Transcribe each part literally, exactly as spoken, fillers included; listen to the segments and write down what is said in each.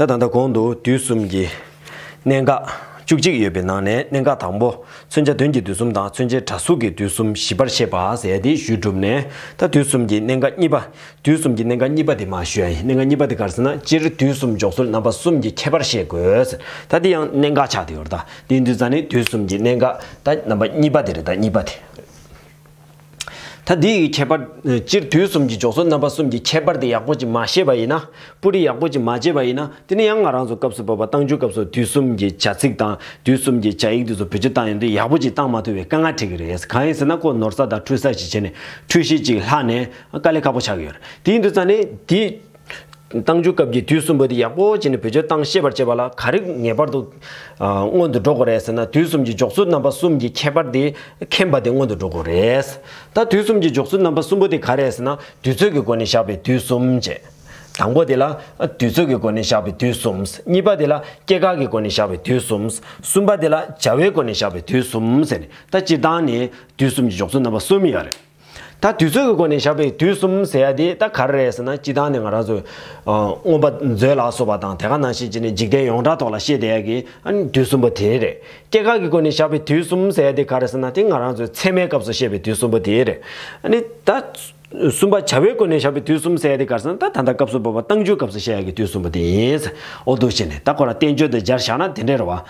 ད་ལྟ་གོང་དུ་དུས་གསུམ་གྱི་གནད་འགག་བཅུ་གཅིག་ཡོད་པའི་ནང་ནས། གནད་འགག་དང་པོ་མཚོན་བྱ་དོན་གྱི་དུས་གསུམ་དང་མཚོན་བྱེད་སྒྲ་གཟུགས་ཀྱི་དུས་གསུམ་བཞི་པར་བཤད་པ་ཟེར་ཡ་དེ་ཞུས་གྲུབ་ནས། ད་དུས་གསུམ་གྱི་གནད་འགག་གཉིས་པ། དུས་གསུམ་གྱི་གནད་འགག་གཉིས་པ་དེ་མར་ཞུ་ཡ་ཡིན། གནད་འགག་གཉིས་པ་དེ་ག་རེ་ཟེར་ན། སྤྱིར་དུས་གསུམ་འཇོག་ཚུལ་རྣམ་པ་གསུམ་གྱི་ཁྱད་པར་བཤད་དགོས། ད་དེ་ཡང་གནད་འགག་ཆགས་བསྡད་ཡོད་རེད། ད་དེ་ཡིན་དུས་ཙང་ནས་དུས་གསུམ་གྱི་གནད་འགག་ད་རྣམ་པ་གཉིས་པ་དེ་རེད། ད་གཉིས་པ་དེ། ད་འདི་ཡི་ཁྱད་པར། སྤྱིར་དུས་གསུམ་གྱི་འཇོག་ཚུལ་རྣམ་པ་གསུམ་གྱི་ཁྱད་པར་དེ་ཡག་པོ་ཅིག་མ་ཤེས་པ་ཡིན་ན། སྤུ་རིས་ཡག་པོ་ཅིག་མ་བྱས་པ་ཡིན་ན། དེ་ནི་ཡང་ང་རང་ཚོ་སྐབས་སུ་བབ་པ་རྟགས་འཇུག་སྐབས་སུ་དུས་གསུམ་གྱི་བྱ་ཚིག་དང་དུས་གསུམ་གྱི་བྱ་ཡིག་དེ་ཚོ་བེད་སྤྱོད་བཏང་ཡོང་དུས་ཡག་པོ་ཅིག་བཏང་མ་ཐུབ་པའི་དཀའ་ངལ་འཕྲད་ཀྱི་རེད། གང་ཡིན་ཟེར་ན། ཁོ་ནོར་ས་དང་འཁྲུལ་ས་ཞིག་བྱས་ནས་འཁྲུལ་གཞི་ཅིག་ལྷག་ནས་དཀའ་ལས་ཁག་པོ་ཆགས་ཀྱི་ཡོད་རེད། དེ་ཡིན་དུས་ཙང་ནས་དེ། རྟགས་འཇུག་སྐབས་ཀྱི་དུས་གསུམ་པོ་དེ་ཡག་པོ་བྱས་ནས་བེད་སྤྱོད་བཏང་ཤེས་པར་བྱེད་པ་ལ་ག་རེ་ངེས་པར་དུ་ཨ་སྔོན་དུ་འགྲོ་དགོས་རེད་ཟེར་ན། དུས་གསུམ་གྱི་འཇོག་ཚུལ་རྣམ་པ་གསུམ་གྱི་ཁྱད་པར་དེ་མཁྱེན་པ་དེ་སྔོན་དུ་འགྲོ་དགོས་རེད། ད་དུས་གསུམ་གྱི་འཇོག་ཚུལ་རྣམ་པ་གསུམ་པོ་དེ་ག་རེ་རེད་ཟེར་ན། དུས་ཚོད་ཀྱི་སྒོ་ནས་བཞག་པའི་དུས་གསུམ་བྱས། དང་པོ་དེ་ལ་དུས་ཚོད་ཀྱི་སྒོ་ནས་བཞག་པའི་དུས་གསུམ། གཉིས་པ་དེ་ལ་སྐྱེ་འགག་གི་སྒོ་ནས་བཞག་པའི་དུས་གསུམ། གསུམ་པ་དེ་ལ་བྱ་བའི་སྒོ་ནས་བཞག་པའི་དུས་གསུམ་ཟེར་ནས། ད་སྤྱིར་བཏང་ནས་དུས་གསུམ་གྱི་འཇོག་ཚུལ་རྣམ་པ་གསུམ་ཡོད་རེད། ད་དུས་ཚོད་ཀྱི་སྒོ་ནས་བཞག་པའི་དུས་གསུམ་ཟེར་ཡ་དེ་ད་ག་རེ་རེད་ཟེར་ན། སྤྱིར་བཏང་ནས་ང་རང་ཚོས་ཨ་མངོན་པ་མཛོད་ལ་སོགས་པ་དང་། དེ་ག་ནང་བཞིན་བྱས་ནས་འཇིག་རྟེན་ཡོངས་གྲགས་ཐོག་ལ་བཤད་བསྡད་ཡ་གི་ཨ་ནི་དུས་གསུམ་པོ་དེ་རེད། སྐྱེ་འགག་གི་སྒོ་ནས་བཞག་པའི་དུས་གསུམ་ཟེར་ཡ་དེ་ག་རེ་ཟེར་ན། དེ་ང་རང་ཚོའི་ཚད་མའི་སྐབས་སུ་བཤད་པའི་དུས་གསུམ་པོ་དེ་རེད། ཨ་ནི་ད་གསུམ་པ་བྱ་བའི་སྒོ་ནས་བཞག་པའི་དུས་གསུམ་ཟེར་ཡ་དེ་ག་རེ་ཟེར་ན། ད་ད་ལྟ་སྐབས་སུ་བབ་པ་རྟགས་འཇུག་སྐབས་སུ་བཤད་ཡ་གི་དུས་གསུམ་པོ་དེ་ཡིན། འོ་འདུག་བྱས་ནས་ད་ཁོ་ར་བསྟན་བཅོས་དང་སྦྱར་བཞག་ན་དེ་འདྲ་རེད་བ།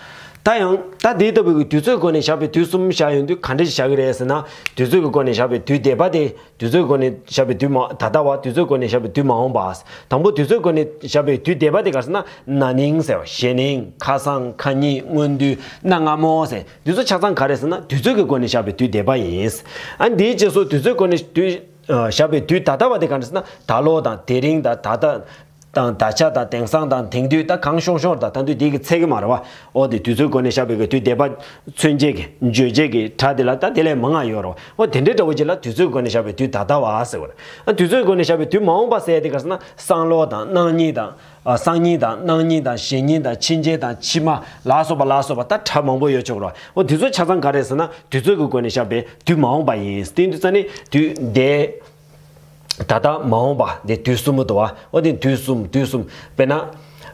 ད་ཡང་ད་དེ་ལྟ་བུའི་གི་དུས་ཚོད་སྒོ་ནས་བཞག་པའི་དུས་གསུམ་བཞག་ཡོང་དུས་ག་འདྲ་ཞིག་བཞག་གི་རེད་ཟེར་ན། དུས་ཚོད་ཀྱི་སྒོ་ནས་བཞག་པའི་དུས་འདས་པ་དེ། དུས་ཚོད་སྒོ་ནས་བཞག་པའི་དུས་མ་ད་ལྟ་བ། དུས་ཚོད་སྒོ་ནས་བཞག་པའི་དུས་མ་འོངས་པ། དང་པོ་དུས་ཚོད་སྒོ་ནས་བཞག་པའི་དུས་འདས་པ་དེ་ག་རེ་ཟེར་ན། ན་ནིང་ཟེར་བ། གཞེས་ནིང་། ཁ་སང་། ཁ་ཉིན། སྔོན་དུས། གནའ་སྔ་མོ་ཟེར། དེ་ཚོ་ཆ་ཚང་ག་རེ་ཟེར་ན། དུས་ཚོད་ཀྱི་སྒོ་ནས་བཞག་པའི་དུས་འདས་པ་ཡིན། ཨ་འདིའི་རྗེས་སུ་དུས་ཚོད་སྒོ་ནས་དུས་ཨ་བཞག་པའི་དུས་ད་ལྟ་བ་དེ་ག་རེ་ཟེར་ན། ད་ལོ་དང་དེ་རིང་དང་། ད་ལྟ་དང་། ད་ཆ་དང་། དེང་སང་དང་། དེང་དུས། ད་གང་ཤོང་ཤོང་རེད། ད་ད་དུས་དེ་གི་ཚད་ཀྱི་མ་རེད་བ། འོ་དེ་དུས་ཚོད་སྒོ་ནས་བཞག་པའི་གི་དུས་འདས་པ། མཚོན་བྱེད་ཀྱི་བརྗོད་བྱེད་ཀྱི་སྒྲ་དེ་ལ་ད་དེ་ལས་མང་ང་ཡོད་རེད་བ། འོ་དེ་འདྲའི་འདྲ་བོ་ཅིག་ལ་དུས་ཚོད་སྒོ་ནས་བཞག་པའི་དུས་ད་ལྟ་བ་ཟེར་བ་རེད། ཨ་དུས་ཚོད་སྒོ་ནས་བཞག་པའི་དུས་མ་འོངས་པ་ཟེར་ཡ་དེ་ག་རེ་ཟེར་ན། སང་ལོ་དང་། གནངས་ཉིན་དང་། ཨ་སང་ཉིན་དང་། གནངས་ཉིན་དང་། གཞེས་ཉིན་དང་། ཕྱི་ཉིན་དང་། ཕྱི་མ་ལ་སོགས་པ་ལ་སོགས་པ་ད་སྒྲ་མང་པོ་ཡོད་ཆོག་རེད་བ། འོ་དེ་ཚོ་ཆ་ཚང་ག་རེ་ཟེར་ན། དུས་ཚོད་ཀྱི་སྒོ་ནས་བཞག་པའི་དུས་མ་འོངས་པ་ཡིན། དེ་ཡིན་དུས་ཙང་ནས་དུས་འདས། ད་ལྟ། མ་འོངས་པ། འདི་དུས་གསུམ་པོ་འདུག་བ། འོ་དེ་དུས་གསུམ། དུས་གསུམ། དཔེར་ན།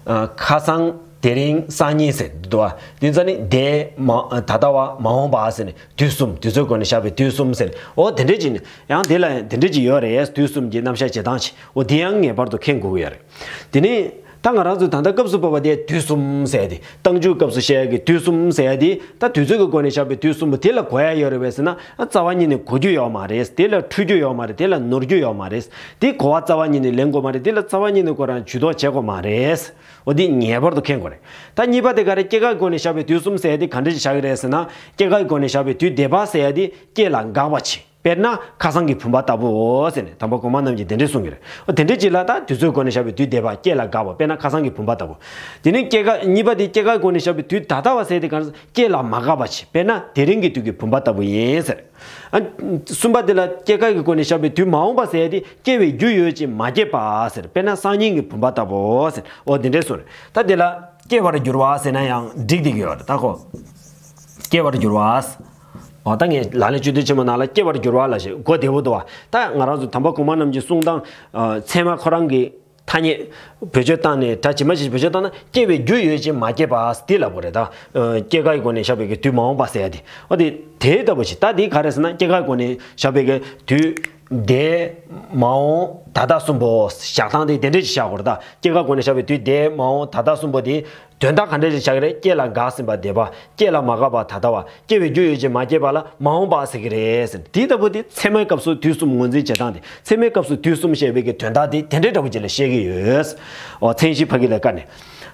ཨ་ཁ་སང་། དེ་རིང་། སང་ཉིན་ཟེར་འདུག་བ། དེ་ཚོ་ནི་འདས། མ་ད་ལྟ་བ། མ་འོངས་པ་ཟེར་ནས་དུས་གསུམ། དུས་ཚོད་སྒོ་ནས་བཞག་པའི་དུས་གསུམ་ཟེར་ནས། འོ་དེ་འདྲས་ཅིག་ནི་ཡང་དེ་ལ་ཡང་དེ་འདྲས་ཅིག་ཡོད་རེད། དུས་གསུམ་གྱི་རྣམ་གཞག་བྱེད་སྟངས་ཅིག་འོ་དེ་ཡང་ངེས་པར་དུ་མཁྱེན་དགོས་ཀྱི་ཡོད་རེད། དེ་ནི། ད་ང་རང་ཚོས་ད་ལྟ་སྐབས་སུ་བབ་པ་དེ་དུས་གསུམ་ཟེར་ཡ་དེ། རྟགས་འཇུག་སྐབས་སུ་བཤད་ཡ་གི་དུས་གསུམ་ཟེར་ཡ་དེ། ད་དུས་ཚོད་ཀྱི་སྒོ་ནས་བཞག་པའི་དུས་གསུམ་པོ་དེ་ལ་གོ་ཡ་ཡོད་རེད་པས་ཟེར་ན། ཨ་རྩ་བ་ཉིད་ནས་གོ་རྒྱུ་ཡོད་མ་རེད། དེ་ལ་འཁྲུལ་རྒྱུ་ཡོད་མ་རེད། དེ་ལ་ནོར་རྒྱུ་ཡོད་མ་རེད། དེ་གོ་བ་རྩ་བ་ཉིད་ནས་ལེན་དགོས་མ་རེད། དེ་ལ་རྩ་བ་ཉིད་ནས་ཁོ་རང་ཇུས་གཏོགས་བྱེད་དགོས་མ་རེད། འོ་དེ་ངེས་པར་དུ་མཁྱེན་དགོས་རེད། ད་གཉིས་པ་དེ་ག་རེ། སྐྱེ་འགག་གི་སྒོ་ནས་བཞག་པའི་དུས་གསུམ་ཟེར་ཡ་དེ་ག་འདྲ་ཞིག་བཞག་གི་རེད་ཟེར་ན། སྐྱེ་འགག་གི་སྒོ་ནས་བཞག་པའི་དུས་འདས་པ་ཟེར་ཡ་དེ་སྐྱེ་ལ་འགག་པ་བྱེད། དཔེར་ན་ཁ་སང་གི་བུམ་པ་ལྟ་བུའོ་ཟེར་ནས་དམ་པ་གོང་མ་རྣམས་ཀྱིས་དེ་འདྲས་གསུང་གི་རེད། འོ་དེ་འདྲས་ཅིག་ལ་ད་དུས་ཚོད་སྒོ་ནས་བཞག་པའི་དུས་འདས་པ། སྐྱེ་ལ་འགག་པ། དཔེར་ན་ཁ་སང་གི་བུམ་པ་ལྟ་བུ། དེ་ནས་སྐྱེ་འགག་གཉིས་པ་དེ། སྐྱེ་འགག་གི་སྒོ་ནས་བཞག་པའི་དུས་ད་ལྟ་བ་ཟེར་དེ་ག་རེ། སྐྱེ་ལ་མ་འགགས་པ་བྱེད། དཔེར་ན་དེ་རིང་གི་དུས་ཀྱི་བུམ་པ་ལྟ་བུ་ཡིན་ཟེར། ཨ་གསུམ་པ་དེ་ལ་སྐྱེ་འགག་གི་སྒོ་ནས་བཞག་པའི་དུས་མ་འོངས་པ་ཟེར་ཡ་དེ་སྐྱེ་བའི་རྒྱུ་ཡོད་ཅིང་མ་སྐྱེས་པ་ཟེར། དཔེར་ན་སང་ཉིན་གྱི་བུམ་པ་ལྟ་བུའོ་ཟེར། འོ་དེ་འདྲས་གསུངས་རེད། ད་དེ་ལ་སྐྱེ་བར་འགྱུར་བ་ཟེར་ན་ཡང་འགྲིག་བསྡད་ཀྱི་ཡོད་རེད། ད་ཁོ་སྐྱེ་བར་འགྱུར་བ། འོ་ད་ངས་ལག་ལེན་བཅུ་བདུན་ཆེན་མོ་ནང་ལ་སྐྱེ་བར་འགྱུར་བ་ལབ་ཞེས་གོ་བདེ་པོ་འདུག་བ། ད་ང་རང་ཚོ་དམ་པ་གོང་མ་རྣམས་ཀྱི་གསུང་སྟངས། ཨ་ཚད་མ་ཁོ་རང་གི་ཐ་སྙད་བེད་སྤྱོད་བཏང་ནས། སྒྲ་ཇི་མ་ཇི་བཞིན་བེད་སྤྱོད་བཏང་ན། སྐྱེ་བའི་རྒྱུ་ཡོད་ཅིང་མ་སྐྱེས་པ་འདི་ལབ་དགོས་རེད། ད་ཨ་སྐྱེ་འགག་གི་སྒོ་ནས་བཞག་པའི་གི་དུས་མ་འོངས་པ་ཟེར་ཡ་དེ། འོ་དེ་དེ་ལྟ་བུ་ཞིག་ད་དེ་ག་རེ་ཟེར་ན། སྐྱེ་འགག་གི་སྒོ་ནས་བཞག་པའི་གི་དུས་འདས་མ་འོངས་ད་ལྟ་གསུམ་པོ། བཞག་སྟངས་དེ་དེ་འདྲས་ཞིག་བཞག་དགོས་རེད། ད་སྐྱེ་འགག་གི་སྒོ་ནས་བཞག་པའི་དུས་འདས་མ་འོངས་ད་ལྟ་གསུམ་པོ་དེ། དོན་དག་ག་འདྲ་ཞིག་བཞག་གི་རེད། སྐྱེ་ལ་འགགས་ཟིན་པ་འདས་པ། སྐྱེ་ལ་མ་འགགས་པ་ད་ལྟ་བ། སྐྱེ་བའི་རྒྱུ་ཡོད་ཅིང་མ་སྐྱེས་པ་ལ་མ་འོངས་པ་ཟེར་གྱི་རེད་ཟེར། དེ་ལྟ་བུ་དེ་ཚད་མའི་སྐབས་སུ་དུས་གསུམ་ངོས་འཛིན་བྱེད་སྟངས་དེ། ཚད་མའི་སྐབས་སུ་དུས་གསུམ་ཞེས་པའི་གི་དོན་དག་དེ་དེ་འདྲའི་འདྲ་བོ་ཅིག་ལ་བཤད་ཀྱི་ཡོད། འོ་མཚན་གཞི་ཕ་གི་ལ་བཀར་ནས།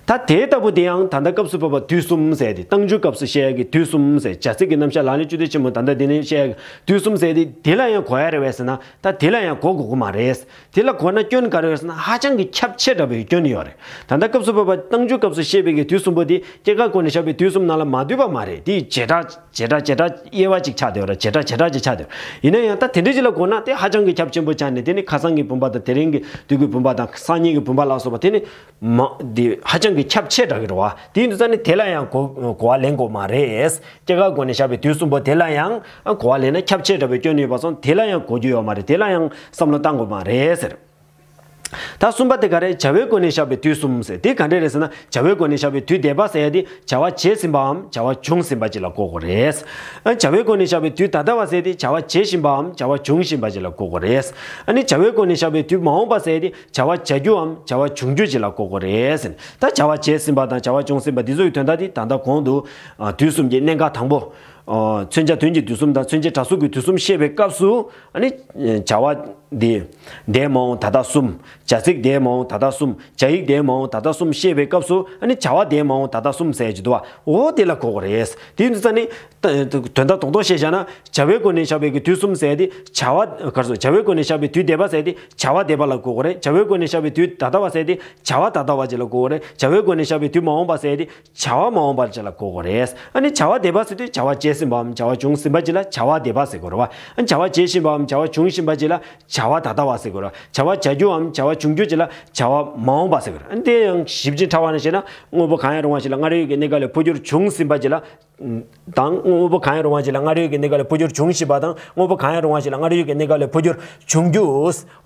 ད་དེ་ལྟ་བུ་དེ་ཡང་ད་ལྟ་སྐབས་སུ་བབ་པ་དུས་གསུམ་ཟེར་དེ། རྟགས་འཇུག་སྐབས་སུ་བཤད་ཀྱི་དུས་གསུམ་ཟེར། བྱ་ཚིག་གི་རྣམ་གཞག་ལག་ལེན་བཅུ་བདུན་ཆེན་མོ་ད་ལྟ་འདི་ནས་བཤད་ཀྱི་དུས་གསུམ་ཟེར་དེ། དེ་ལ་ཡང་གོ་ཡ་རེད་པས་ཟེར་ན། ད་དེ་ལ་ཡང་གོ་དགོས་ཀྱི་མ་རེད། དེ་ལ་གོ་ན་སྐྱོན་ག་རེ་ཡོད་ཟེར་ན། ཧ་ཅང་གི་ཁྱབ་ཆེ་དྲགས་པའི་སྐྱོན་ཡོད་རེད། ད་ལྟ་སྐབས་སུ་བབ་པ་རྟགས་འཇུག་སྐབས་སུ་བཤད་པའི་གི་དུས་གསུམ་པོ་དེ་སྐྱེ་འགག་སྒོ་ནས་བཞག་པའི་དུས་གསུམ་ནང་ལ་མ་འདུས་པ་མ་རེད། དེ་བྱེ་བྲག་བྱེ་བྲག་བྱེ་བྲག་དབྱེ་བ་ཅིག་ཆགས་བསྡད་ཡོད་རེད། བྱེ་བྲག་བྱེ་བྲག་ཅིག་ཆགས་བསྡད་ཡོད་རེད། ཡིན་ན་ཡང་ད་དེ་འདྲ་ཅིག་ལ་གོ་ན་དེ་ཧ་ཅང་གི་ཁྱབ་ཆེན་པོ་ཆགས་ནས། དེ་ནི་ཁ་སང་གི་བུམ་པ་དང་། དེ་རིང་གི་དུས་ཀྱི་བུམ་པ་དང་། སང་ཉིན་གྱི་བུམ་པ་ལ་སོགས་པ་དེ་ནི་མ་དེ་ཧ་ཅང་གི་ཁྱབ་ཆེ་དྲགས་ཀྱི་རེད་བ། དེ་ཡིན་དུས་ཙང་ནི་དེ་ལ་ཡང་གོ་གོ་བ་ལེན་དགོས་མ་རེད། སྐྱེ་འགག་སྒོ་ནས་བཞག་པའི་དུས་གསུམ་པོ་དེ་ལ་ཡང་གོ་བ་ལེན་ན་ཁྱབ་ཆེ་དྲགས་པའི་སྐྱོན་ཡོད་པ་སོང་། དེ་ལ་ཡང་གོ་རྒྱུ་ཡོད་མ་རེད། དེ་ལ་ཡང་བསམ་བློ་བཏང་དགོས་མ་རེད་ཟེར། ད་གསུམ་པ་དེ་ག་རེ། བྱ་བའི་སྒོ་ནས་བཞག་པའི་དུས་གསུམ་ཟེར། དེ་ག་འདྲ་རེད་ཟེར་ན། བྱ་བའི་སྒོ་ནས་བཞག་པའི་དུས་འདས་པ་ཟེར་ཡ་དེ་བྱ་བ་བྱས་ཟིན་པའམ་བྱ་བ་བྱུང་ཟིན་པ་ཅིག་ལ་གོ་དགོས་རེད། ཨ་བྱ་བའི་སྒོ་ནས་བཞག་པའི་དུས་ད་ལྟ་བ་ཟེར་ཡ་དེ་བྱ་བ་བྱེད་བཞིན་པའམ་བྱ་བ་འབྱུང་བཞིན་པ་ཅིག་ལ་གོ་དགོས་རེད། ཨ་ནི་བྱ་བའི་སྒོ་ནས་བཞག་པའི་དུས་མ་འོངས་པ་ཟེར་ཡ་དེ་བྱ་བ་བྱ་རྒྱུའམ་བྱ་བ་འབྱུང་རྒྱུ་ཅིག་ལ་གོ་དགོས་རེད་ཟེར། ད་བྱ་བ་བྱས་ཟིན་པ་དང་བྱ་བ་བྱུང་ཟིན་པ་འདི་ཚོ་ཡི་དོན་དག་དེ་ད་ལྟ་གོང་དུ་ཨ་དུས་གསུམ་གྱི་གནད་འགག་དང་པོ། ཨ་མཚོན་བྱ་དོན་གྱི་དུས་གསུམ་དང་མཚོན་བྱེད་སྒྲ་གསུམ་གྱི་དུས་གསུམ་བཤད་པའི་སྐབས་སུ། ཨ་ནི་བྱ་བ་འདི་འདས་མ་འོངས་ད་ལྟ་གསུམ། བྱ་ཚིག་འདས་མ་འོངས་ད་ལྟ་གསུམ། བྱ་ཡིག་འདས་མ་འོངས་ད་ལྟ་གསུམ་བཤད་པའི་སྐབས་སུ། ཨ་ནི་བྱ་བ་འདས་མ་འོངས་ད་ལྟ་གསུམ་ཟེར་གྱི་འདུག་བ། འོ་དེ་ལ་གོ་དགོས་རེད། དེ་ཡིན་དུས་ཙང་ནི། ད་དོན་དག་རྡོག་རྡོག་བཤད་བཞག་ན། བྱ་བའི་སྒོ་ནས་བཞག་པའི་གི་དུས་གསུམ་ཟེར་ཏེ་བྱ་བ་ག་རེ་ཟེར། བྱ་བའི་སྒོ་ནས་བཞག་པའི་དུས་འདས་པ་ཟེར་ཏེ་བྱ་བ་འདས་པ་ལ་གོ་དགོས་རེད། བྱ་བའི་སྒོ་ནས་བཞག་པའི་དུས་ད་ལྟ་བ་ཟེར་ཏེ་བྱ་བ་ད་ལྟ་བ་ཅིག་ལ་གོ་དགོས་རེད། བྱ་བའི་སྒོ་ནས་བཞག་པའི་དུས་མ་འོངས་པ་ཟེར་ཏེ་བྱ་བ་མ་འོངས་པ་ཅིག་ལ་གོ་དགོས་རེད། ཨ་ནི་བྱ་བ་འདས་པ་ཟེར་དུས་བྱ་བ་བྱས་ཟིན་པའམ་བྱ་བ་བྱུང་ཟིན་པ་ཅིག་ལ་བྱ་བ་འདས་པ་ཟེར་དགོས་རེད་བ། ཨ་ནི་བྱ་བ་བྱེད་བཞིན་པའམ་བྱ་བ་འབྱུང་བཞིན་པ་ཅིག་ལ་བྱ་བ་ད་ལྟ་བ་ཟེར་དགོས་རེད་བ། བྱ་བ་བྱ་རྒྱུའམ་བྱ་བ་འབྱུང་རྒྱུ་ཅིག་ལ་བྱ་བ་མ་འོངས་པ་ཟེར་དགོས་རེད། ཨ་ནི་དེ་ཡང་ཞིབ་ཅིང་ཕྲ་བ་ནས་བཤད་ན། དངོས་པོ་གང་ཡང་རུང་བ་ཞིག་ལ་སྔར་ཡོད་ཀྱི་གནས་སྐབས་ལས་འཕོ་འགྱུར་བྱུང་ཟིན་པ་ཅིག་ལ། དང་། དངོས་པོ་གང་ཡང་རུང་བ་ཞིག་ལ་སྔར་ཡོད་ཀྱི་གནས་སྐབས་ལས་འཕོ་འགྱུར་བྱུང་བཞིན་པ་དང་། དངོས་པོ་གང་ཡང་རུང་བ་ཞིག་ལ་སྔར་ཡོད་ཀྱི་གནས་སྐབས་ལས་འཕོ་འགྱུར་འབྱུང་རྒྱུ།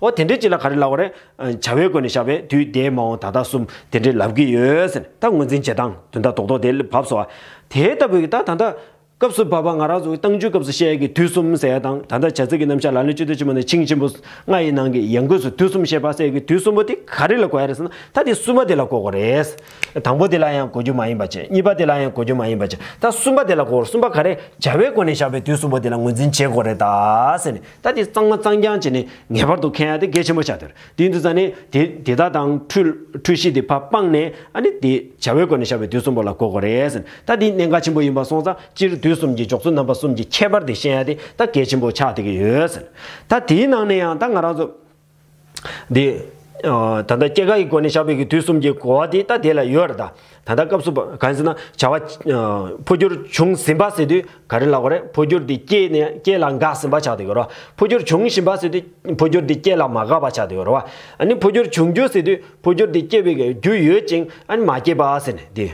འོ་དེ་འདྲའི་ཅིག་ལ་ག་རེ་ལབ་དགོས་རེད། བྱ་བའི་སྒོ་ནས་བཞག་པའི་དུས་འདས་མ་འོངས་ད་ལྟ་གསུམ་དེ་འདྲའི་ལབ་ཀྱི་ཡོད་ཟེར་ནས། ད་ངོས་འཛིན་བྱེད་སྟངས་དོན་དག་རྡོག་རྡོག་དེ་བབས་སོང་བ། དེ་ལྟ་བུའི་ད་ད་ལྟ་སྐབས་སུ་བབ་པ་ང་རང་ཚོ་གི་རྟགས་འཇུག་སྐབས་སུ་བཤད་ཡས་ཀྱི་དུས་གསུམ་ཟེར་ཡ་དང་། ད་ལྟ་བྱ་ཚིག་གི་རྣམ་གཞག་ལག་ལེན་སྤྱོད་བདེ་ཆེན་མོ་ནས་ཆིངས་ཆེན་པོ་ལྔ་ཡི་ནང་གི་ཡང་སྒོས་སུ་དུས་གསུམ་བཤད་པ་ཟེར་ཡས་ཀྱི་དུས་གསུམ་པོ་དེ་ག་རེ་ལ་གོ་ཡ་རེད་ཟེར་ན། ད་དེ་གསུམ་པ་དེ་ལ་གོ་དགོས་རེད། དང་པོ་དེ་ལ་ཡང་གོ་རྒྱུ་མ་ཡིན་པ་བྱས། གཉིས་པ་དེ་ལ་ཡང་གོ་རྒྱུ་མ་ཡིན་པ་བྱས། ད་གསུམ་པ་དེ་ལ་གོ། གསུམ་པ་ག་རེ། བྱ་བའི་སྒོ་ནས་བཞག་པའི་དུས་གསུམ་པོ་དེ་ལ་ངོས་འཛིན་བྱེད་དགོས་རེད་ད་ཟེར་ནས། ད་དེ་གཙང་མ་གཙང་རྐྱང་བྱས་ནས་ངེས་པར་དུ་མཁྱེན་ཡ་དེ་གལ་ཆེན་པོ་ཆགས་བསྡད་རེད། དེ་ཡིན་དུས་ཙང་ནས་དེ་དེ་དག་དང་འཁྲུལ་འཁྲུལ་གཞི་དེ་ཕར་སྤངས་ནས། ཨ་ནི་དེ་བྱ་བའི་སྒོ་ནས་བཞག་པའི་དུས་གསུམ་པོ་ལ་གོ་དགོས་རེད་ཟེར་ནས། ད་དེ་གནད་འགག་ཆེན་པོ་ཡིན་པ་སོང་ཙང་། སྤྱིར་དུས་གསུམ་གྱི་འཇོག་ཚུལ་རྣམ་པ་གསུམ་གྱི་ཁྱད་པར་དེ་ཤེས་ཡ་དེ་ད་གལ་ཆེན་པོ་ཆགས་བསྡད་ཀྱི་ཡོད་ཟེར་ནས། ད་དེའི་ནང་ནས་ཡང་ད་ང་རང་ཚོ། འདི། ཨ། ད་ལྟ་སྐྱེ་འགག་གི་སྒོ་ནས་བཞག་པའི་གི་དུས་གསུམ་གྱི་གོ་བ་འདི་ད་དེ་ལ་ཡོད་རེད་ད། ད་ལྟ་སྐབས་སུ་བབ། གང་ཡིན་ཟེར་ན། བྱ་བ། ཨ། འཕོ་འགྱུར་བྱུང་ཟིན་པ་ཟེར་དུས་ག་རེ་ལབ་དགོས་རེད། འཕོ་འགྱུར་འདི་སྐྱེས་ནས། སྐྱེས་ལ་འགག་ཟིན་པ་ཆགས་བསྡད་ཡོད་རེད་བ། འཕོ་འགྱུར་བྱུང་བཞིན་པ་ཟེར་དུས་འཕོ་འགྱུར་འདི་སྐྱེས་ལ་མ་འགག་པ་ཆགས་བསྡད་ཡོད་རེད་བ། ཨ་ནི་འཕོ་འགྱུར་བྱུང་རྒྱུ་ཟེར་དུས་འཕོ་འགྱུར་འདི་སྐྱེ་བའི་གི་རྒྱུ་ཡོད་ཅིང་། ཨ་ནི་མ་སྐྱེས་པ་ཟེར་ནས་འདི།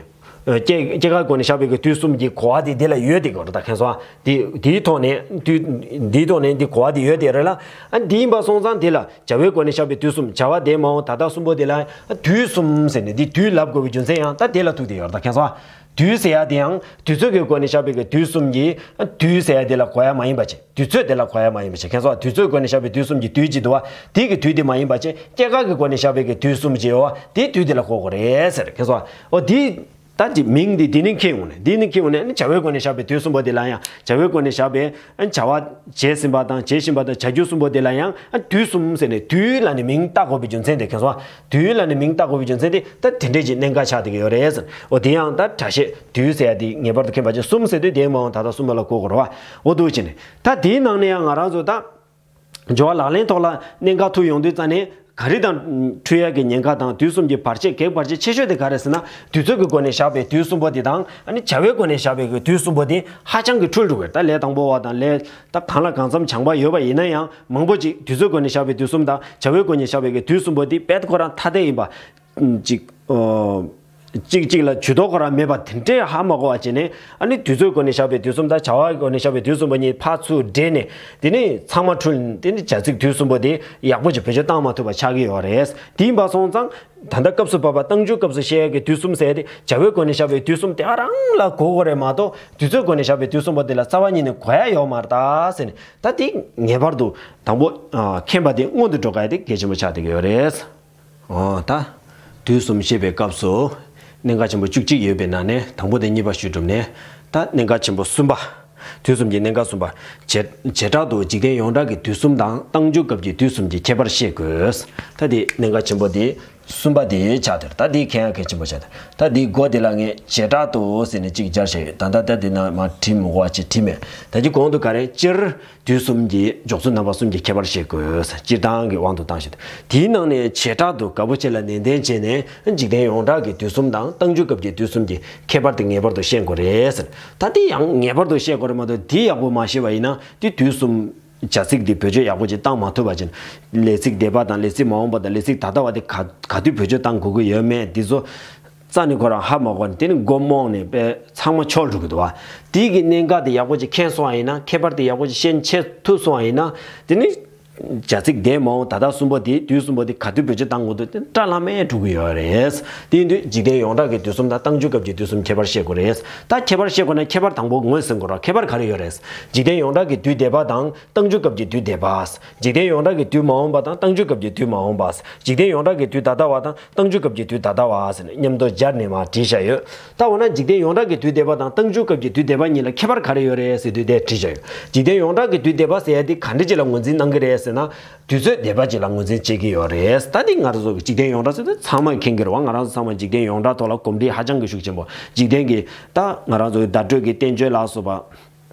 ཨ། སྐྱེ་སྐྱེ་འགག་སྒོ་ནས་བཞག་པའི་གི་དུས་གསུམ་གྱི་གོ་བ་དེ་འདི་ལ་ཡོད་བསྡད་ཀྱི་ཡོད་རེད་ད། མཁྱེན་སོང་ཨ། དེ་དེའི་ཐོག་ནས་དུས་འདིའི་ཐོག་ནས་འདི་གོ་བ་དེ་ཡོད་བསྡད་རེད་ལ། ཨ། འདི་ཡིན་པ་སོང་ཙང་འདི་ལ་བྱ་བའི་སྒོ་ནས་བཞག་པའི་དུས་གསུམ། བྱ་བ་འདས་མ་འོངས་ད་ལྟ་གསུམ་པོ་དེ་ལ། ཨ། དུས་གསུམ་ཟེར་ནས་འདི་དུས་ལབ་དགོས་པའི་རྒྱུ་མཚན་ཡང་ད་དེ་ལ་ཐུག་བསྡད་ཡོད་རེད་ད། མཁྱེན་སོང་ཨ། དུས་ཟེར་ཡ་དེ་ཡང་དུས་ཚོད་ཀྱི་སྒོ་ནས་བཞག་པའི་གི་དུས་གསུམ་གྱི། ཨ། དུས་ཟེར་ཡ་དེ་ལ་གོ་ཡ་མ་ཡིན་པ་བྱས། དུས་ཚོད་དེ་ལ་གོ་ཡ་མ་ཡིན་པ་བྱས། མཁྱེན་སོང་ཨ། དུས་ཚོད་སྒོ་ནས་བཞག་པའི་དུས་གསུམ་གྱི་དུས་ཀྱི་འདུག་བ། དེ་གི་དུས་དེ་མ་ཡིན་པ་བྱས། སྐྱེ་འགག་གི་སྒོ་ནས་བཞག་པའི་གི་དུས་གསུམ་བྱས་བ། དེའི་དུས་དེ་ལ་གོ་དགོས་རེད་ཟེར། མཁྱེན་སོང་ཨ། འོ་དེ། ད་ཅིག་མིང་འདི་འདི་ནས་འཁྱེར་ཡོང་ནས། འདི་ནས་འཁྱེར་ཡོང་ནས། ཨ་ནི་བྱ་བའི་སྒོ་ནས་བཞག་པའི་དུས་གསུམ་པོ་འདི་ལ་ཡང་། བྱ་བའི་སྒོ་ནས་བཞག་པའི། ཨ་ནི་བྱ་བ་བྱས་ཟིན་པ་དང་བྱེད་བཞིན་པ་དང་བྱ་རྒྱུ་གསུམ་པོ་འདི་ལ་ཡང་། ཨ། དུས་གསུམ་ཟེར་ནས་དུས་ལ་ནི་མིང་བཏགས་དགོས་པའི་རྒྱུ་མཚན་དེ། མཁྱེན་སོང་ཨ། དུས་ལ་ནི་མིང་བཏགས་དགོས་པའི་རྒྱུ་མཚན་དེ་ད་དེ་འདྲས་ཀྱི་གནད་འགག་ཆགས་བསྡད་ཀྱི་ཡོད་རེད་ཟེར། འོ་དེ་ཡང་ད་སྒྲ་བཤད་དུས་ཟེར་ཡ་དེ་ངེས་པར་དུ་མཁྱེན་པ་བྱས། གསུམ་ཟེར་དུས་འདས་མ་འོངས་ད་ལྟ་གསུམ་པ་ལ་གོ་དགོས་རེད་བ། འོ་འདུག་བྱས་ནས། ད་དེའི་ནང་ནས་ཡང་ང་རང་ཚོ་ད། སྦྱོར་བ་ལག་ལེན་ཐོག་ལ་གནད་འགག་ཐུག་ཡོང་དུས་ཙང་ནས། ག་རེ་དང་འཁྲུལ་ཡག་གི་ཉེན་ཁ་དང་། དུས་གསུམ་གྱི་བར་ཆད། གེགས་བར་ཆད་ཆེ་ཤོས་དེ་ག་རེ་ཟེར་ན། དུས་ཚོད་ཀྱི་སྒོ་ནས་བཞག་པའི་དུས་གསུམ་པོ་དེ་དང་། ཨ་ནི་བྱ་བའི་སྒོ་ནས་བཞག་པའི་གི་དུས་གསུམ་པོ་དེ་ཧ་ཅང་གི་འཁྲུལ་འགྲོ་གི་རེད། ད་ལས་དང་པོ་བ་དང་ལས་ད་གང་ལ་གང་འཚམ་སྦྱངས་པ་ཡོད་པ་ཡིན་ན་ཡང་། མང་པོ་ཅིག་དུས་ཚོད་སྒོ་ནས་བཞག་པའི་དུས་གསུམ་དང་བྱ་བའི་སྒོ་ནས་བཞག་པའི་གི་དུས་གསུམ་པོ་དེ་རྦད་ཁོ་རང་ཐ་དད་ཡིན་པ། ཅིག་ཨོ། གཅིག་གཅིག་ལ་ཇུས་གཏོགས་ཁོ་རང་མེད་པ་དེ་འདྲས་ཧ་མ་གོ་བ་བྱས་ནས། ཨ་ནི་དུས་ཚོད་སྒོ་ནས་བཞག་པའི་དུས་གསུམ་དང་བྱ་བའི་སྒོ་ནས་བཞག་པའི་དུས་གསུམ་པོ་གཉིས་ཕར་ཚུར་འདྲེས་ནས། དེ་ནས་ཚང་མ་འཁྲུལ། དེ་ནས་བྱ་ཚིག་དུས་གསུམ་པོ་དེ་ཡག་པོ་ཅིག་བེད་སྤྱོད་བཏང་མ་ཐུབ་པ་ཆགས་ཀྱི་ཡོད་རེད། དེ་ཡིན་པ་སོང་ཙང་། ད་ལྟ་སྐབས་སུ་བབ་པ་རྟགས་འཇུག་སྐབས་སུ་བཤད་ཡག་གི་དུས་གསུམ་ཟེར་ཡ་དེ་བྱ་བའི་སྒོ་ནས་བཞག་པའི་དུས་གསུམ་དེ་རང་ལ་གོ་དགོས་རེད་མ་གཏོགས། དུས་ཚོད་སྒོ་ནས་བཞག་པའི་དུས་གསུམ་པོ་དེ་ལ་རྩ་བ་ཉིད་ནས་གོ་ཡ་ཡོད་མ་རེད་ད་ཟེར་ནས། ད་དེ་ངེས་པར་དུ་དང་པོ་མཁྱེན་པ་དེ་སྔོན་དུ་འགྲོ་དགོས་ཡ་དེ་གལ་ཆེན་པོ་ཆགས་བསྡད་ཀྱི་ཡོད་རེད། འོ་ད། དུས་གསུམ་བཤད་པའི་སྐབས་སུ། གནད་འགག་ཆེན་པོ་བཅུ་གཅིག་ཡོད་པའི་ནང་ནས་དང་པོ་དེ་གཉིས་པ་ཞུས་གྲུབ་ནས། ད་གནད་འགག་ཆེན་པོ་གསུམ་པ། དུས་གསུམ་གྱི་གནད་འགག་གསུམ་པ། བྱེ་བྱེ་བྲག་ཏུ་འཇིག་རྟེན་ཡོངས་གྲགས་ཀྱི་དུས་གསུམ་དང་རྟགས་འཇུག་སྐབས་ཀྱི་དུས་གསུམ་གྱི་ཁྱད་པར་ཤེས་དགོས། ད་དེ་གནད་འགག་ཆེན་པོ་དེ་གསུམ་པ་དེ་ཆགས་དེར། ད་དེ་མཁྱེན་ཡ་གལ་ཆེན་པོ་ཆགས་དེར། ད་དེའི་སྒོ་དེ་ལ་ངས་བྱེ་བྲག་ཏུ་ཟེར་ནས་གཅིག་སྦྱར་བྱས་ཡོད། ད་ད་ད་དེ་ན་མ་བྲིས་མི་དགོས་པ་ཅིག་བྲིས་མེད། ད་ཅི་གོང་དུ་ག་རེ། སྤྱིར། དུས་གསུམ་གྱི་འཇོག་ཚུལ་རྣམ་པ་གསུམ་གྱི་ཁྱད་པར་ཤེས་དགོས། སྤྱིར་བཏང་གི་དབང་དུ་བཏང་བཞིན། དེའི་ནང་ནས་བྱེ་བྲག་ཏུ་དགའ་བོ་ཆེ་ལ་ནན་ཏན་བྱས་ནས། འཇིག་རྟེན་ཡོངས་གྲགས་ཀྱི་དུས་གསུམ་དང་རྟགས་འཇུག་སྐབས་ཀྱི་དུས་གསུམ་གྱི་ཁྱད་པར་དེ་ངེས་པར་དུ་ཤེས་དགོས་རེད་ཟེར། ད་དེ་ཡང་ངེས་པར་དུ་ཤེས་དགོས་རེད་མ་གཏོགས། དེ་ཡག་པོ་མ་ཤེས་པ་ཡིན་ན་དེ་དུས་གསུམ་བྱ་ཚིག་འདི་བེད་སྤྱོད་ཡག་པོ་ཅིག་བཏང་མ་ཐུབ་པ་ཅིག། ལས་ཚིག་འདས་པ་དང་ལས་ཚིག་མ་འོངས་པ་དང་ལས་ཚིག་ད་ལྟ་བ་དེ་ག་ག་དུས་བེད་སྤྱོད་བཏང་དགོས་ཀྱི་ཡོད་མེད་འདི་ཚོ། རྩ་ནས་ཁོ་རང་ཧ་མ་གོ་ནས། དེ་ནི་མགོ་རྨོངས་ནས་དཔེ་ཚང་མ་འཆོལ་འགྲོ་གི་འདུག་བ། དེ་གི་གནད་འགག་དེ་ཡག་པོ་ཅིག་མཁྱེན་སོང་བ་ཡིན་ན། ཁྱད་པར་དེ་ཡག་པོ་ཅིག་ཤེས་ཆེ་ཐུབ་སོང་བ་ཡིན་ན། དེ་ནི་ བྱ་ཚིག་འདས་མ་འོངས་ད་ལྟ་གསུམ་པོ་དེ། དུས་གསུམ་པོ་དེ་ག་དུས་བེད་སྤྱོད་བཏང་དགོས་འདུག་དེ་བཀྲ་ལྷམ་མེ་འགྲོ་གི་ཡོད་རེད། དེ་ཡིན་དུས་འཇིག་རྟེན་ཡོངས་གྲགས་ཀྱི་དུས་གསུམ་དང་རྟགས་འཇུག་སྐབས་ཀྱི་དུས་གསུམ་ཁྱད་པར་བཤད་དགོས་རེད། ད་ཁྱད་པར་བཤད་དགོས་ན་ཁྱད་པར་དང་པོ་ངོས་ཟིན་དགོས་རེད། ཁྱད་པར་ག་རེ་ཡོད་རེད། འཇིག་རྟེན་ཡོངས་གྲགས་ཀྱི་དུས་འདས་པ་དང་རྟགས་འཇུག་སྐབས་ཀྱི་དུས་འདས་པ། འཇིག་རྟེན་ཡོངས་གྲགས་ཀྱི་དུས་མ་འོངས་པ་དང་རྟགས་འཇུག་སྐབས་ཀྱི་དུས་མ་འོངས་པ། འཇིག་རྟེན་ཡོངས་གྲགས་ཀྱི་དུས་ད་ལྟ་བ་དང་རྟགས་འཇུག་སྐབས་ཀྱི་དུས་ད་ལྟ་བ་ཟེར་ནས་མཉམ་དུ་སྦྱར་ནས་མར་བྲིས་བཞག་ཡོད། ད་འོ་ན་འཇིག་རྟེན་ཡོངས་གྲགས་ཀྱི་དུས་འདས་པ་དང་རྟགས་འཇུག་སྐབས་ཀྱི་དུས་འདས་པ་གཉིས་ལ་ཁྱད་པར་ག་རེ་ཡོད་རེད་ཟེར་དུས་དེ་བྲིས་བཞག་ཡོད། འཇིག་རྟེན་ཡོངས་གྲགས་ཀྱི་དུས་འདས་པ་ཟེར་ཡ་དེ་ག་འདྲ་ཅིག་ལ་ངོས་འཛིན་གནང་གི་རེད་ཟེར་ན། དུས་ཚོད་འདས་པ་ཅིག་ལ་ངོས་འཛིན་བྱེད་ཀྱི་ཡོད་རེད། ད་འདི་ང་རང་ཚོ་གི་འཇིག་རྟེན་ཡོངས་གྲགས་ཟེར་དུས་ཚང་མས་མཁྱེན་གྱི་རེད་བ། ང་རང་ཚོ་ཚང་མ་འཇིག་རྟེན་ཡོངས་གྲགས་ཐོག་ལ་གོམས་འདྲིས་ཧ་ཅང་གི་ཤུགས་ཆེན་པོ། འཇིག་རྟེན་གྱི་ད་ང་རང་ཚོ་གི་བརྡ་སྤྲོད་ཀྱི་བསྟན་བཅོས་ལ་སོགས་པ།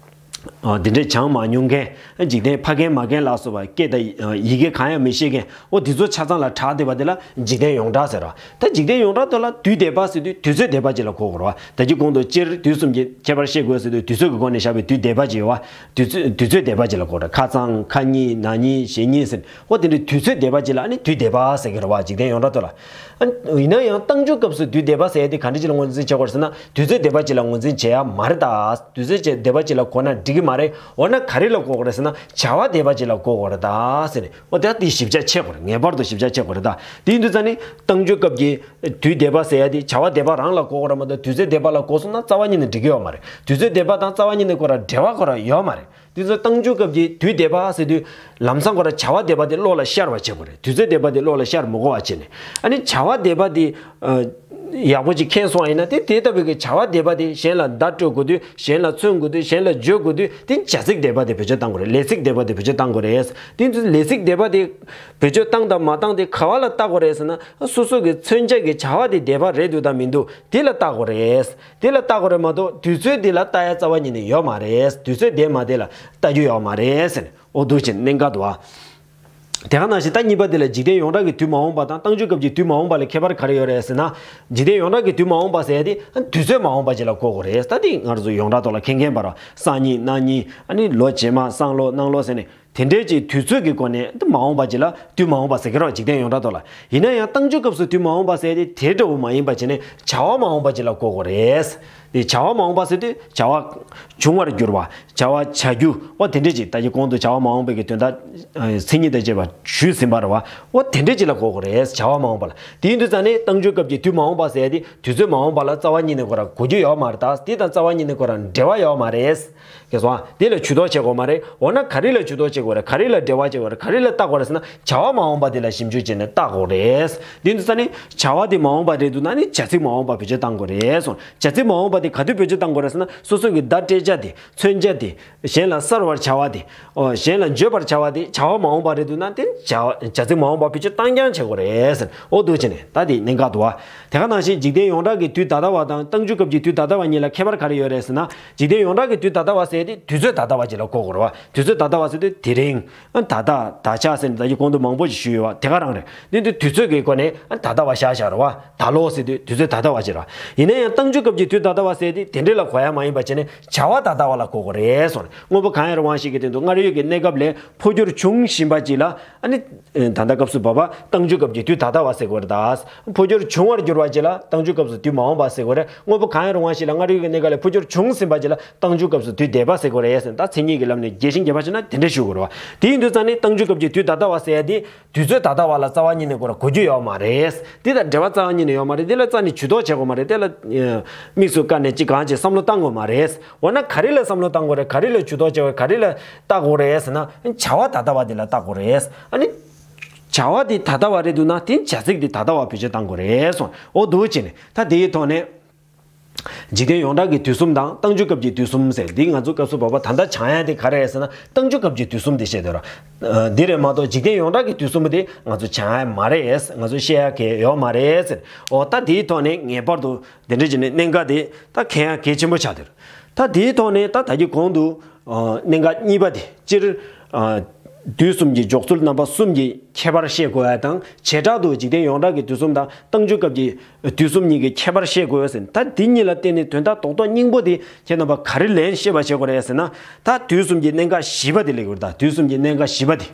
ཨ། འདི་འདྲས་སྦྱང་མ་མྱོང་མཁན། འཇིག་རྟེན་ཕ་རྒན་མ་རྒན་ལ་སོགས་པ་སྐད་དང་ཡི་གེ་གང་ཡང་མི་ཤེས་མཁན། འོ་འདི་ཚོ་ཆ་ཚང་ལ་གྲགས་བསྡད་པ་དེ་ལ་འཇིག་རྟེན་ཡོངས་གྲགས་ཟེར་བ། ད་འཇིག་རྟེན་ཡོངས་གྲགས་ཐོག་ལ་དུས་འདས་པ་ཟེར་དུས་དུས་ཚོད་འདས་པ་ཅིག་ལ་གོ་དགོས་རེད་བ། ད་ཅི་གོང་དུ་སྤྱིར་དུས་གསུམ་གྱི་ཁྱད་པར་བཤད་དགོས་ཟེར་དུས་དུས་ཚོད་ཀྱི་སྒོ་ནས་བཞག་པའི་དུས་འདས་པ་ཅིག་ཡོད་བ། དུས་ཚོད་དུས་ཚོད་འདས་པ་ཅིག་ལ་གོ་དགོས་རེད། ཁ་སང་ཁ་ཉིན་ན་ཉིན་གཞེས་ཉིན་ཟེར། འོ་དེ་འདྲའི་དུས་ཚོད་འདས་པ་ཅིག་ལ་ཨ་ནི་དུས་འདས་པ་ཟེར་གྱི་རེད་བ། འཇིག་རྟེན་ཡོངས་གྲགས་ཐོག་ལ། ཨ། ཡིན་ན་ཡང་རྟགས་འཇུག་སྐབས་སུ་དུས་འདས་པ་ཟེར་ཡ་དེ་ག་འདྲ་ཅིག་ལ་ངོས་འཛིན་བྱེད་དགོས་རེད་ཟེར་ན། དུས་ཚོད་འདས་པ་ཅིག་ལ་ངོས་འཛིན་བྱེད་ཡ་མ་རེད་ད། དུས་ཚོད་ཅིག་འདས་པ་ཅིག་ལ་གོ་ན་འགྲིག་གི་མ་རེད། འོ་ན་ག་རེ་ལ་གོ་དགོས་རེད་ཟེར་ན། བྱ་བ་འདས་པ་ཅིག་ལ་གོ་དགོས་རེད་ད་ཟེར་ནས། འོ་དེ་དེ་ཞིབ་ཆ་ཕྱེ་དགོས་རེད། ངེས་པར་དུ་ཞིབ་ཆ་ཕྱེ་དགོས་རེད་ད། དེ་ཡིན་དུས་ཙང་ནི་རྟགས་འཇུག་སྐབས་ཀྱི་དུས་འདས་པ་ཟེར་ཡ་དེ་བྱ་བ་འདས་པ་རང་ལ་གོ་དགོས་རེད་མ་གཏོགས། དུས་ཚོད་འདས་པ་ལ་གོ་སོང་ན་རྩ་བ་ཉིད་ནས་འགྲིག་གི་ཡོད་མ་རེད། དུས་ཚོད་འདས་པ་དང་རྩ་བ་ཉིད་ནས་ཁོ་རང་འབྲེལ་བ་ཁོ་རང་ཡོད་མ་རེད། དེ་ཚོ་རྟགས་འཇུག་སྐབས་ཀྱི་དུས་འདས་པ་ཟེར་དུས་ལམ་སང་ཁོ་རང་བྱ་བ་འདས་པ་དེ་བློ་ལ་ཤར་བ་བྱེད་དགོས་རེད། དུས་ཚོད་འདས་པ་དེ་བློ་ལ་ཤར་མི་དགོས་པ་བྱས་ནས། ཨ་ནི་བྱ་བ་འདས་པ་དེ་ཨ་ཡག་པོ་ཅིག་མཁྱེན་སོང་བ་ཡིན་ན། དེ་དེ་ལྟ་བུའི་གི་བྱ་བ་འདས་པ་དེ་གཞན་ལ་བརྡ་སྤྲོད་དགོས་དུས། གཞན་ལ་མཚོན་དགོས་དུས། གཞན་ལ་བརྗོད་དགོས་དུས། དེ་བྱ་ཚིག་འདས་པ་དེ་བེད་སྤྱོད་བཏང་དགོས་རེད། ལས་ཚིག་འདས་པ་དེ་བེད་སྤྱོད་བཏང་དགོས་རེད། དེ་ཚོ་ལས་ཚིག་འདས་པ་དེ་བེད་སྤྱོད་བཏང་དང་མ་བཏང་དེ་ག་བ་ལ་བལྟ་དགོས་རེད་ཟེར་ན། སོ་སོ་གི་མཚོན་བྱ་གི་བྱ་བ་དེ་འདས་པ་རེད་འདུག་དང་མི་འདུག་དེ་ལ་བལྟ་དགོས་རེད། དེ་ལ་བལྟ་དགོས་རེད་མ་གཏོགས། དུས་ཚོད་དེ་ལ་བལྟ་ཡ་རྩ་བ་ཉིད་ནས་ཡོད་མ་རེད། དུས་ཚོད་འདས་མ་དེ་ལ་བལྟ་རྒྱུ་ཡོད་མ་རེད་ཟེར་ནས། འོ་འདུག་ཅེས་གནད་འགག་འདུག་ཨ། དེ་ག་ནང་བཞིན་ད་གཉིས་པ་དེ་ལ་འཇིག་རྟེན་ཡོངས་གྲགས་ཀྱི་དུས་མ་འོངས་པ་དང་རྟགས་འཇུག་སྐབས་ཀྱི་དུས་མ་འོངས་པ་ལ་ཁྱད་པར་ག་རེ་ཡོད་རེད་ཟེར་ན། འཇིག་རྟེན་ཡོངས་གྲགས་ཀྱི་དུས་མ་འོངས་པ་ཟེར་ཡ་དེ་དུས་ཚོད་མ་འོངས་པ་ཅིག་ལ་གོ་དགོས་རེད། ད་དེ་ང་རང་ཚོ་ཡོངས་གྲགས་ཐོག་ལ་མཁྱེན་མཁྱེན་པ་རེད། སང་ཉིན་གནངས་ཉིན། ཨ་ནི་ལོ་རྗེས་མ། སང་ལོ། གནངས་ལོ་ཟེར་ནས། དེ་འདྲའི་ཅིག་དུས་ཚོད་ཀྱི་སྒོ་ནས་མ་འོངས་པ་ཅིག་ལ་དུས་མ་འོངས་པ་ཟེར་གྱི་རེད། འཇིག་རྟེན་ཡོངས་གྲགས་ཐོག་ལ། ཡིན་ན་ཡང་རྟགས་འཇུག་སྐབས་སུ་དུས་མ་འོངས་པ་ཟེར་དེ་དེ་འདྲ་བོ་མ་ཡིན་པ་བྱས་ནས་བྱ་བ་མ་འོངས་པ་ཅིག་ལ་གོ་དགོས་རེད། དེ་བྱ་བ་མ་འོངས་པ་ཟེར་དུས་བྱ་བ་བྱུང་བར་འགྱུར་བ། བྱ་བ་བྱ་རྒྱུ། འོ་དེ་འདྲ་ཅིག་ད་ཀྱི་གོང་དུ་བྱ་བ་མ་འོངས་པའི་གི་དོན་དག་ཨ་མཚན་ཉིད་དང་བཅས་པ་ཞུས་ཟིན་པ་རེད་བ། འོ་དེ་འདྲ་ཅིག་ལ་གོ་དགོས་རེད། བྱ་བ་མ་འོངས་པ་ལ། དེ་ཡིན་དུས་ཙང་ནས་རྟགས་འཇུག་སྐབས་ཀྱི་དུས་མ་འོངས་པ་ཟེར་དེ་དུས་ཚོད་མ་འོངས་པ་ལ་རྩ་བ་ཉིད་ནས་ཁོ་རང་གོ་རྒྱུ་ཡོད་མ་རེད་ད། དེ་དང་རྩ་བ་ཉིད་ནས་ཁོ་རང་འབྲེལ་བ་ཡོད་མ་རེད། གལ་སོང་ཨ། དེ་ལ་ཇུས་གཏོགས་བྱེད་དགོས་མ་རེད། འོ་ན་ག་རེ་ལ་ཇུས་གཏོགས་བྱེད་དགོས་རེད། ག་རེ་ལ་འབྲེལ་བ་བྱེད་དགོས་རེད། ག་རེ་ལ་བལྟ་དགོས་རེད་ཟེར་ན། བྱ་བ་མ་འོངས་པ་དེ་ལ་ཞིབ་འཇུག་བྱས་ནས་བལྟ་དགོས་རེད། དེ་ཡིན་དུས་ཙང་ནས་བྱ་བ་དེ་མ་འོངས་པ་རེད་འདུག་ན་ནི་བྱ་ཚིག་མ་འོངས་པ་བེད་སྤྱོད་བཏང་དགོས་རེད་གསུངས། བྱ་ཚིག་མ་འོངས་པ་དེ་ག་དུས་བེད་སྤྱོད་བཏང་དགོས་རེད་ཟེར་ན། སོ་སོ་གི་བརྡ་སྤྲད་བྱ་དེ། མཚོན་བྱ་དེ། གཞན་ལ་གསལ་བར་བྱ་བ་དེ། ཨོ། གཞན་ལ་བརྗོད་པར་བྱ་བ་དེ་བྱ་བ་མ་འོངས་པ་རེད་འདུག་ན་དེ་བྱ་བྱ་ཚིག་མ་འོངས་པ་བེད་སྤྱོད་བཏང་རྐྱང་བྱེད་དགོས་རེད་ཟེར། འོ་འདུག་བྱས་ནས་ད་དེ་གནད་འགག་འདུག་བ། དེ་ག་ནང་བཞིན་འཇིག་རྟེན་ཡོངས་གྲགས་ཀྱི་དུས་ད་ལྟ་བ་དང་རྟགས་འཇུག་སྐབས་ཀྱི་དུས་ད་ལྟ་བ་གཉིས་ལ་ཁྱད་པར་ག་རེ་ཡོད་རེད་ཟེར་ན། འཇིག་རྟེན་ཡོངས་གྲགས་ཀྱི་དུས་ད་ལྟ་བ་ཟེར་དེ་དུས་ཚོད་ད་ལྟ་བ་ཅིག་ལ་གོ་དགོས་རེད་བ། དུས་ཚོད་ད་ལྟ་བ་ཟེར་དུས་དེ་རིང་། ཨ། ད་ལྟ། ད་ཆ་ཟེར་ནས་ད་ཀྱི་གོང་དུ་མང་པོ་ཞིག་ཞུས་ཡོད་བ། དེ་ག་རང་རེད། འདི་འདི་དུས་ཚོད་ཀྱི་སྒོ་ནས་ཨ་ད་ལྟ་བ་བཞག་བཞག་རེད་བ། ད་ལོ་ཟེར་དུས་དུས་ཚོད་ད་ལྟ་བ་ཅིག་རེད། ཡིན་ན་ཡང་རྟགས་འཇུག་སྐབས་ཀྱི་དུས་ད་ལྟ་བ་ཟེར་དེ་དེ་འདྲ་ལ་གོ་ཡ་མ་ཡིན་པ་བྱས་ནས་བྱ་བ་ད་ལྟ་བ་ལ་གོ་དགོས་རེད་གསུངས་རེད། དངོས་པོ་གང་ཡིན་རུང་བ་ཞིག་གི་སྟེང་དུ་སྔར་ཡོད་ཀྱི་གནས་སྐབས་ལས་འཕོ་འགྱུར་བྱུང་བཞིན་པ་ཅིག་ལ། ཨ་ནི། ད་ལྟ་སྐབས་སུ་བབ་པ་རྟགས་འཇུག་སྐབས་ཀྱི་དུས་ད་ལྟ་བ་ཟེར་དགོས་རེད་ད། འཕོ་འགྱུར་བྱུང་བར་འགྱུར་བ་ཅིག་ལ་རྟགས་འཇུག་སྐབས་སུ་དུས་མ་འོངས་པ་ཟེར་དགོས་རེད། དངོས་པོ་གང་ཡིན་རུང་བ་ཞིག་ལ་སྔར་ཡོད་ཀྱི་གནས་སྐབས་ལས་འཕོ་འགྱུར་བྱུང་ཟིན་པ་ཅིག་ལ་རྟགས་འཇུག་སྐབས་སུ་དུས་འདས་པ་ཟེར་དགོས་རེད་ཟེར། ད་མཚན་ཉིད་ཀྱི་ལམ་ནས་རྒྱས་ཤིང་རྒྱས་པ་བྱས་ན་དེ་འདྲ་ཞུ་དགོས་རེད་བ། དེ་ཡིན་དུས་ཙང་ནས་རྟགས་འཇུག་སྐབས་ཀྱི་དུས་ད་ལྟ་བ་ཟེར་ཡ་དེ། དུས་ཚོད་ད་ལྟ་བ་ལ་རྩ་བ་ཉིད་ནས་ཁོ་རང་གོ་རྒྱུ་ཡོད་མ་རེད། དེ་དང་འབྲེལ་བ་རྩ་བ་ཉིད་ནས་ཡོད་མ་རེད། དེ་ལ་རྩ་ནས་ཇུས་གཏོགས་བྱེད་དགོས་མ་རེད། དེ་ལ་དམིགས་སུ་བཀར་ནས་ཅི་གང་ཅི་བསམ་བློ་བཏང་དགོས་མ་རེད། འོ་ན་ག་རེ་ལ་བསམ་བློ་བཏང་དགོས་རེད། ག་རེ་ལ་ཇུས་གཏོགས་བྱེད་དགོས་རེད། ག་རེ་ལ་བལྟ་དགོས་རེད་ཟེར་ན། བྱ་བ་ད་ལྟ་བ་དེ་ལ་བལྟ་དགོས་རེད། ཨ་ནི། བྱ་བ་དེ་ད་ལྟ་བ་རེད་འདུག་ན་དེ་བྱ་ཚིག་དེ་ད་ལྟ་བ་བེད་སྤྱོད་བཏང་དགོས་རེད་གསུངས། འོ་འདུག་བྱས་ནས་ད་དེའི་ཐོག་ནས། འཇིག་རྟེན་ཡོངས་གྲགས་ཀྱི་དུས་གསུམ་དང་རྟགས་འཇུག་སྐབས་ཀྱི་དུས་གསུམ་ཟེར། འདི་ང་ཚོ་སྐབས་སུ་བབ་པ་ད་ལྟ་སྦྱང་ཡ་དེ་ག་རེ་རེད་ཟེར་ན། རྟགས་འཇུག་སྐབས་ཀྱི་དུས་གསུམ་དེ་བཤད་འདོད་ར། འདི་རེད་མ་གཏོགས་འཇིག་རྟེན་ཡོངས་གྲགས་ཀྱི་དུས་གསུམ་པོ་དེ་ང་ཚོ་སྦྱང་ཡ་མ་རེད། ང་ཚོ་བཤད་ཡ་གལ་ཡོད་མ་རེད་ཟེར། འོ་ད་དེའི་ཐོག་ནས་ངེས་པར་དུ་དེ་འདྲ་བྱས་ནས་གནད་འགག་དེ་ད་མཁྱེན་ཡ་གལ་ཆེན་པོ་ཆགས་འདུག་ད་དེའི་ཐོག་ནས་ད་ད་གི་གོང་དུ་གནད་འགག་གཉིས་པ་དེ་སྤྱིར། དུས་གསུམ་གྱི་འཇོག་ཚུལ་རྣམ་པ་གསུམ་གྱི་ཁྱད་པར་བཤད་དགོས་ཡ་དང་། བྱེ་བྲག་ཏུ་འཇིག་རྟེན་ཡོངས་གྲགས་ཀྱི་དུས་གསུམ་དང་རྟགས་འཇུག་སྐབས་ཀྱི་དུས་གསུམ་གཉིས་ཀྱི་ཁྱད་པར་བཤད་དགོས་ཟེར། ད་འདི་གཉིས་ལ་བརྟེན་ནས་དོན་དག་རྡོག་རྡོག་སྙིང་པོ་དེ་ཁྱེད་རྣམ་པ་ག་རེ་ལན་ཤེས་པ་བྱེད་དགོས་རེད་ཟེར་ན། ད་དུས་གསུམ་གྱི་གནད་འགག་བཞི་པ་དེ་སླེབས་ཀྱི་ཡོད་རེད། ད་དུས་གསུམ་གྱི་གནད་འགག་བཞི་པ་དེ།